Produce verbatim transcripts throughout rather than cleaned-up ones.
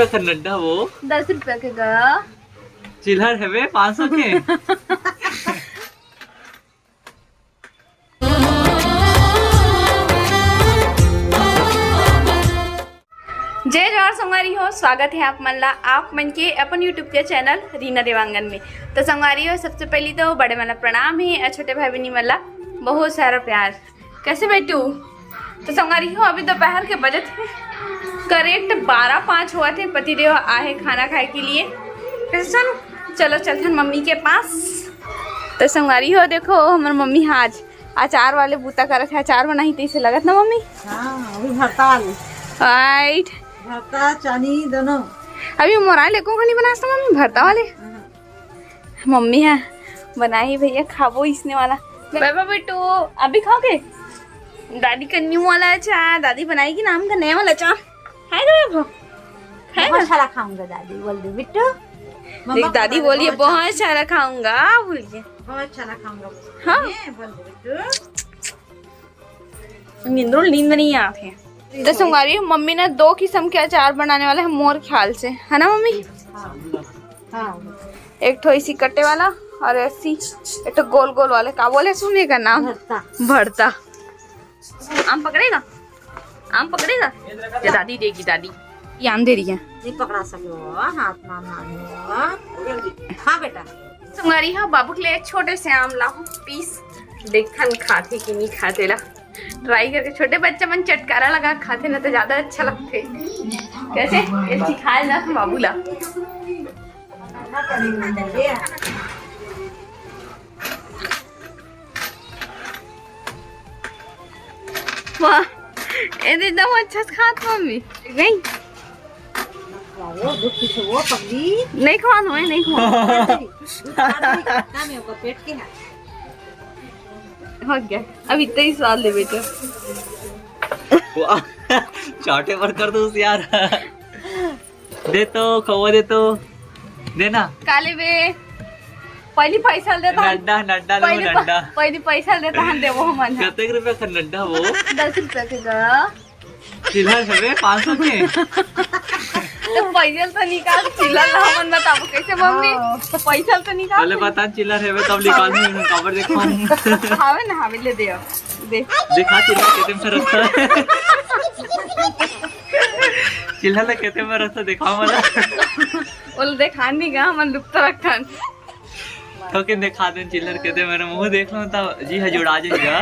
का नड्डा वो? दस रुपया के गा। चिल्हर हवे पाँच सौ के। जय जोहार संगवारी हो, स्वागत है आप मन ला, आप मन के अपन YouTube के चैनल रीना देवांगन में। तो संगवारी हो, सबसे पहली तो बड़े मन ला प्रणाम है और छोटे भाई बहनी मन ला बहुत सारा प्यार। कैसे बेटू? तो संगवारी हो, अभी दोपहर के बजत है करेक्ट बारह पाँच हुआ थे, पतिदेव आहे खाना खाए के लिए। कैसे चलो, चलो चलथन मम्मी के पास। तो संगवारी हो, देखो हमर मम्मी ह आज अचार वाले बूता करत है, अचार बनाही तइसे लगत ना मम्मी? हाँ, अभी भरता वाले। राइट। भरता, चानी दोनों। अभी मोराइल एको घनी बनास ना मम्मी, भरता वाले। हाँ। मम्मी है बनाही भैया, खाबो इसने वाला। बाबा बेटू, अभी खाओगे? दादी का न्यू वाला अचार, दादी बनाएगी ना हमका नया वाला अचार। खाएगा बाबू? खाएगा? बहुत सारा खाऊंगा दादी, बोल दे बिट्टू। देख, मम्मा दादी बोली है, बहुत सारा खाऊंगा, बोल के। बहुत सारा खाऊंगा। हाँ। ये बोल दे बिट्टू। निंदुल नींद नहीं आत हे। तो संगवारी, मम्मी ना दो किस्म के अचार बनाने वाला है मोर ख्याल से, है ना मम्मी? हाँ। हाँ। एक ठो इसी कटे वाला और ऐसी एक ठो गोल गोल वाले, का बोले सुने का नाम? भरता। भरता। आम पकड़ेगा, आम पकड़ेगा। ये दादी देगी, दादी। ये आम दे रही है। नहीं पकड़ा सको, हाथ मार मार। हाँ बेटा। संगवारी, हाँ, बाबू के लिए छोटे से आम लाहूँ पीस, देखन खाथे कि नहीं खाथे ला। ट्राई करके, छोटे बच्चा मन चटकारा लगा खाथे ना, तो ज्यादा अच्छा लगथे। कैसे? ये सिखाए ना बाबू ला। वाह, ये तो एकदम अच्छा से खात मम्मी। नहीं, वो दूध पीछे वो पगली। नहीं खवान होए, नहीं खवान। दूध खा रही, कितना में होगा पेट के है। हो गया, अब इतना ही स्वाद ले बेटा। वाह, चाटे पर कर दो यार। दे तो, खवा दे तो, दे ना। काले बे, पहली पैसा दे तो हम नड्डा, नड्डा लो, पहली प-, नड्डा। पहली पैसा दे तो हम देबो हमन ह। कतेक रुपया का नड्डा वो? दस रुपया के गा। चिल्हर हवे पाँच सौ के। तो पैसा तो निकाल, चिल्हर ला हमन बताबो कैसे मम्मी? हाँ। तो पैसा तो निकाल। पहले बता चिल्हर हवे तब निकाल दूँ, हम काबर देखो हम। हवे ना, हवे ले दे अब। दे। देखा चिल्हर कितने में रखता है। चिल्हर ला कते बार रस्ता देखाव मला। ओला देखान नहीं गा, हमन लुप्त रखन। तो के देखा देन चिल्हर कते मेरे मुंह देख लो तब जी ह जुड़ा जाएगा।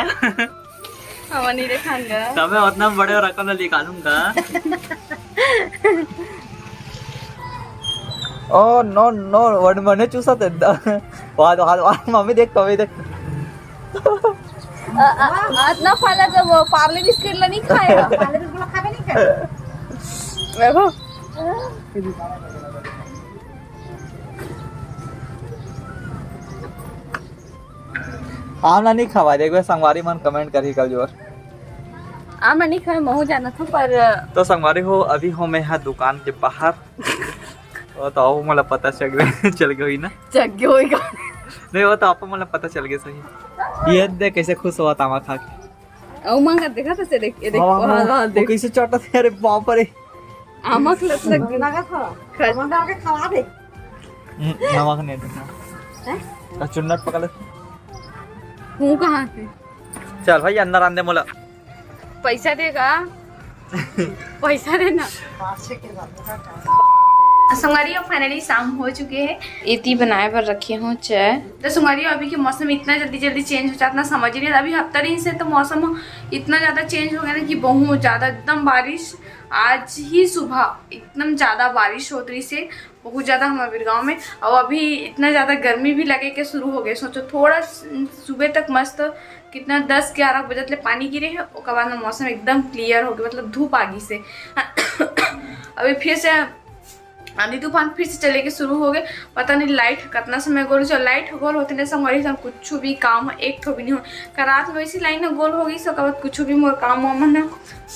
हमन नहीं देखान गा। तब मैं उतना बड़े रकम ला निकालूंगा। ओ नो नो, वन मने चूसा ते द-, वाद, वाद, वाद, मम्मी देख, मम्मी देख। अ, अ, अतना फल है तो वो पार्ले बिस्किट ला नहीं खाएगा। पार्ले बिस्किट ला खाबे नहीं खाए। देखो। आम ला नहीं खवा दे, एक बार संगवारी मन कमेंट करही कल जोर। आम ला नहीं खाए, महू जाना था पर तो संगवारी हो, अभी हो मैं हा दुकान के बाहर। वो तो आप मोला पता चल गए, चल गए होई ना? चल गए होई का? नहीं, वो तो आप मोला पता चल गए सही। ये देख कैसे खुश हुआ तामा खा के। अउ मांगा देखा तो से देख, ये देख, वाह, वाह, वहाँ, वाह, वहाँ वो देख। कैसे चाटत है, अरे बाप रे। आमक लत लग गई। लगा था। खा- नमक डाल के खवा दे। हम्म, नमक नहीं देखना। हैं? तो चुन्नट पकड़ ले। हूँ कहाँ से? चल भाई, अंदर आने दे मोला। पैसा देगा। पैसा देना। संगवारी हो, finally शाम हो चुके है। एती बनाए बर रखे हो चाय। तो संगवारी हो, अभी के मौसम इतना जल्दी जल्दी चेंज हो जाता ना, समझ ही नहीं। अभी हफ्ता दिन से तो मौसम इतना ज्यादा चेंज हो गया ना कि बहुत ज्यादा एकदम बारिश। आज ही सुबह एकदम ज्यादा बारिश होत रही से, बहुत ज्यादा हमारे गाँव में। और अभी इतना ज्यादा गर्मी भी लगे के शुरू हो गए। सोचो, थोड़ा सुबह तक मस्त कितना दस ग्यारह बजे ले पानी गिरे है, ओकर बाद में मौसम एकदम क्लियर हो गया, मतलब धूप आ गई से। अभी फिर से आंधी तूफान फिर से चले के शुरू हो गए। पता नहीं लाइट कितना समय गोल हो, लाइट गोल होते नहीं संगवारी से कुछ भी काम एक ठो भी नहीं हो। का रात में इसी लाइन गोल हो गई, सो ओकर बाद कुछ भी मोर काम वाम मन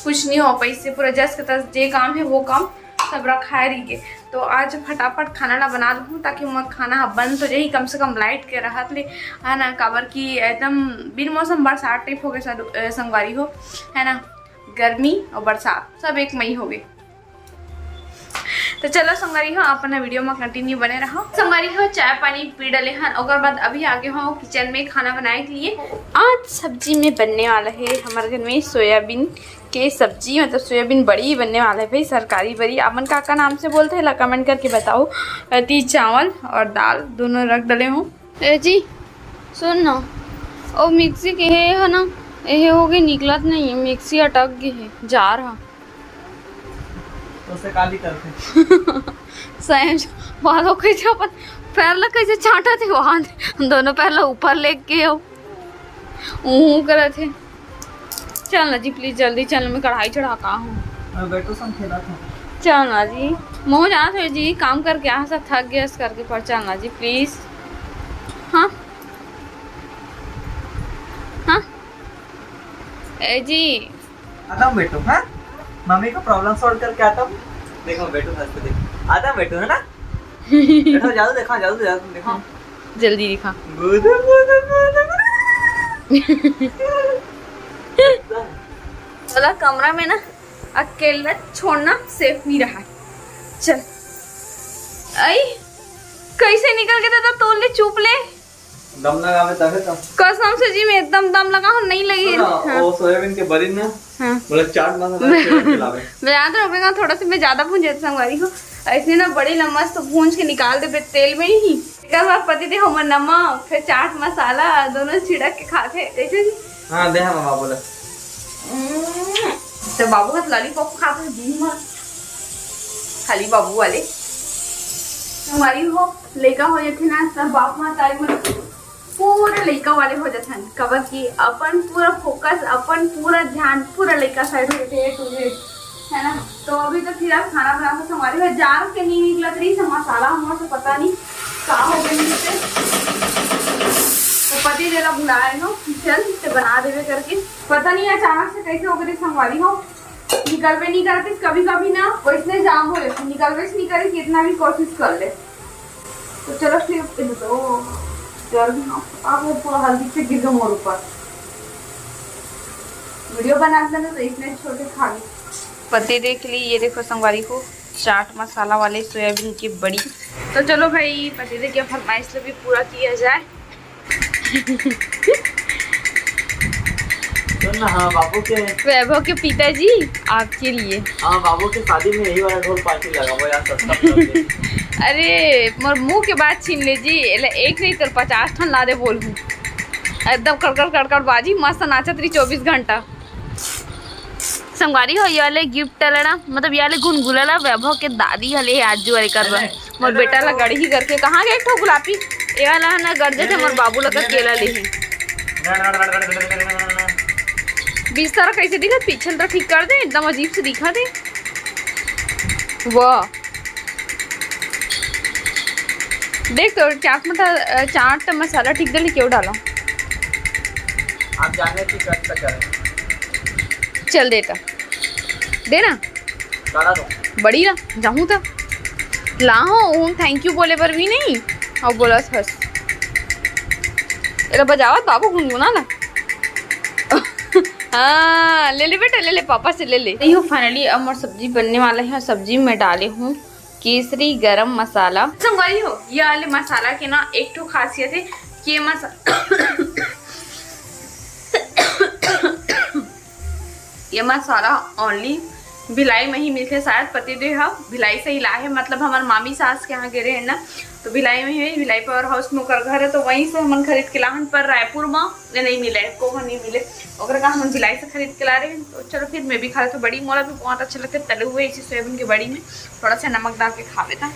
कुछ नहीं हो पाई से। पूरा जस के तस जे काम है वो काम सब रखाए रही गए। तो आज फटाफट खाना ला बना लूँ ताकि मोर खाना ह बन तो जाही, कम से कम लाइट के रहत ले, है ना, काबर कि एकदम बिन मौसम बरसात टाइप हो गए साधु-, अ, संगवारी हो, है ना, गर्मी और बरसात सब एक मई हो गए। तो चलो संगवारी हो, अपन वीडियो में कंटिन्यू बने रहो। संगवारी हो, चाय पानी पी डले हन, ओकर बाद अभी आगे हो किचन में खाना बनाए के लिए। आज सब्जी में बनने वाला है हमारे घर में सोयाबीन के सब्जी, मतलब सोयाबीन बड़ी बनने वाला है भाई, सरकारी बड़ी। अपन का का नाम से बोलते हैं ला कमेंट करके बताओ। अति चावल और दाल दोनों रख डले हूँ। ए जी, सुन ना, ओ मिक्सी के हे है ना, एहे हो गए, निकलत नहीं है, मिक्सी अटक गई है, जार हा। तो से काली करथे। सही में, बालों कैसे अपन पैर ला कैसे चाटत हे वहाँ, दोनों पैर ला ऊपर लेके हो, ऊँ करत हे। चल ना जी, प्लीज जल्दी चल, मैं कढ़ाई चढ़ा का हूँ। मैं बेटू संग खेलत हूँ। चल ना जी, मोह जात हो जी, काम करके आ सब थक गया करके, पर चल ना जी प्लीज। हाँ, हाँ, ए जी। आता हूँ बेटू, हाँ, मम्मी का प्रॉब्लम सॉल्व करके आता हूँ। देखो बेटू हंस के देखो, आता हूँ बेटू, है ना? देखो जादू देखा, जादू देखा, देखो। जल्दी दिखा। बुदु, बुदु, बुदु, बुदु। वाला कमरा में ना अकेला छोड़ना सेफ नहीं रहा। चल, आई, कैसे निकल के दादा, तोल ले, चुप ले। दम लगावे तबे तो। कसम से जी, मैं एकदम दम लगा हूँ, नहीं लगी। सुन ना, हाँ। वो सोयाबीन के बरी ना, हाँ। बोले चाट मसाला के खिलावे। मैं याद रखूंगा, थोड़ा सा मैं ज्यादा भूंज जाती संगवारी हो, ऐसे ना बड़ी लम्बा तो भूंज के निकाल देबे तेल में ही। एक बार पति दे हमर नमक, फिर चाट मसाला दोनों छिड़क के खाथे, कैसे जी? हाँ, दे हम बाबू ला। हम्म, तो बाबू का लॉलीपॉप खाथे दिन भर, खाली बाबू वाले। संगवारी हो, लइका हो जाथे ना, सब बाप महतारी मन पूरा लइका वाले हो जाथन, काबर कि अपन पूरा फोकस, अपन पूरा ध्यान पूरा लइका साइड हो जाथे, A to Z, है ना। तो अभी तो फिलहाल खाना बनाना संगवारी हो, जान के नहीं निकलत रही, मसाला हमर से पता नहीं का हो गई से। तो पति देला बुलाए हो किचन से बना देवे करके, पता नहीं अचानक से कैसे हो गई संगवारी हो, निकलबे नहीं करती कभी कभी ना, वैसने जाम हो जाती, निकलबे से नहीं करी, कितना भी कोशिश कर ले। तो चलो फिर, ओ, जल्दी ना, अब वो पूरा हल्दी से गिर गया मोर ऊपर। वीडियो बनाते ना तो इसने छोटे खा ली। पति देख ली, ये देखो संगवारी हो, चाट मसाला वाले सोयाबीन की बड़ी। तो चलो भाई, पति देव की फरमाइश से भी पूरा किया जाए। सुन ना, हाँ, बाबू के वैभव के पिताजी, आपके लिए। हाँ, बाबू के शादी में यही वाला ढोल पार्टी लगा, वो यार सस्ता मिला दे। अरे, मोर मुंह के बात छीन ले जी, एला एक नहीं तो पचास ठन ला दे बोलहूँ। एकदम कड़कड़ कड़कड़ बाजी, मस्त नाचत रही चौबीस घंटा। संगवारी हो, ये वाले गिफ्ट लड़ा, मतलब ये वाले गुनगुला ला वैभव के दादी हले हे आजू वाले करवा। मोर बेटा ला गड़ही करके, कहाँ गए एक ठो गुलाबी? ये वाला है ना, गड़ जैसे मोर बाबू लगा केला ले ही। बिस्तर कैसे दिखा, पीछे तो ठीक कर दे, एकदम अजीब से दिखा दे। वाह, देख तो चाट मटा-, चाट मसाला ठीक डली, क्यों डाला? आप जाने की कर सकते हैं। चल देता, दे ना। काढ़ा दो। बड़ी ला, जाहूँ त। ला हो, उन thank you बोले बर भी नहीं। अउ बोलस हस। एला बजावत बाबू गुनगुना ना। हाँ, ले ले बेटा, ले ले, पापा से ले ले। नहीं हो, finally अब मोर सब्जी बनने वाला है और सब्जी में डाले हूँ केसरी गरम मसाला। संगवारी हो, ये वाले मसाला के ना एक ठो खासियत है कि ये मसा-, ये मसाला only भिलाई में ही मिलथे। शायद पतिदेव ह भिलाई से ही लाए हे, मतलब हमर मामी सास के यहाँ गे रहे ना, तो भिलाई में ही, भिलाई पावर हाउस में ओकर घर है, तो वहीं से हमन खरीद के लाहन। पर रायपुर में ये नहीं मिले, कोहा नहीं मिले, ओकरे का हमन भिलाई से खरीद के ला रहे हैं। तो चलो फिर मैं भी खा लेती हूँ बड़ी, मोला भी बहुत अच्छा लगता है तले हुए इसी सोयाबीन की बड़ी में थोड़ा सा नमक डाल के खावे था।